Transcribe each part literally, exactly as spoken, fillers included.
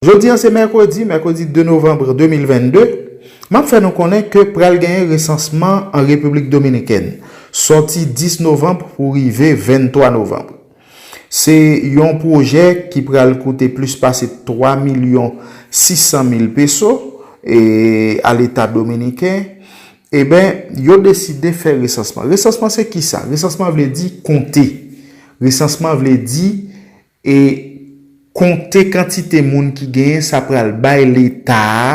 Jodi a se mèkredi, mèkredi de novanm de mil vennde. M ap fè nou konnen ke pral genyen resansman an Repiblik Dominikèn, sòti dis novanm pou rive venntwa novanm. Se yon pwojè ki pral koute plis pase twa milyon sis san mil peso e, a Leta dominiken. Eben, yo deside fè resansman. Resansman se kisa? Resansman vle di konte. Resansman vle di e konte kantite moun ki genyen, sa pral bay Leta a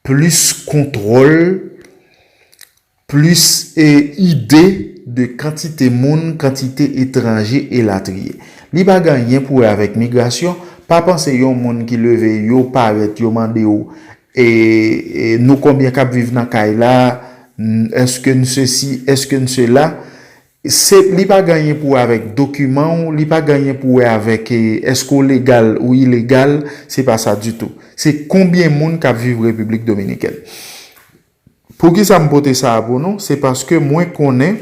plis kontwòl, plis e, ide de kantite moun, kantite etranje elatriye. Li pa gen anyen pou wè avèk migrasyon. Pa panse yon moun ki leve, yo parèt, yo mande w, e, e nou konbyen k ap viv nan kay la, n- èske n sesi, èske n sela. Se, li pa gen anyen pou wè avèk dokiman w, li pa gen anyen pou wè avèk e, èske w legal ou ilegal, se pa sa ditou. Se konbyen moun k ap viv Repiblik Dominikèn. Poukisa m pote sa a pou nou? Se paske mwen konnen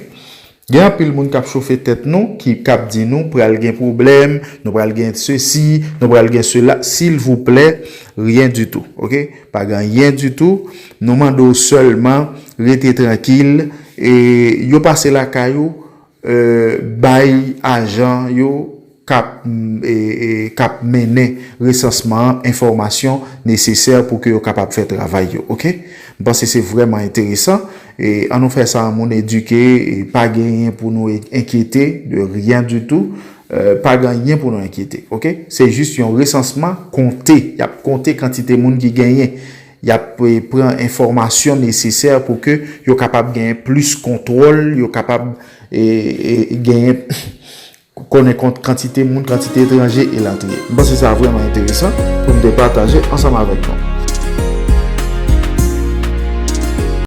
gen anpil moun k ap chofe tèt nou, ki k ap di nou pral gen pwoblèm, nou pral gen sesi, nou pral gen sela. Silvouplè, ryen ditou, oke? Pa gen anyen ditou. Nou mande w sèlman rete trankil. E yo pase lakay ou, e, bay ajan yo k ap, e, e, k ap mennen resansman an enfòmasyon nesesè pou ke yo kapab fè travay yo, oke? M panse se vrèman enteresan. E, ann nou fè sa an moun edike, e pa genyen pou nou e- enkyete de ryen ditou. E, pa gen anyen pou nou enkyete, oke? Se jis yon resansman konte. Y ap konte kantite moun ki genyen. Y ap e, pran enfòmasyon nesesè pou ke yo kapab genyen plis kontwòl, yo kapab e, e, genyen konnen kont kantite moun, kantite etranje elatriye. M panse sa vrèman enteresan pou m te pataje ansanm avèk nou.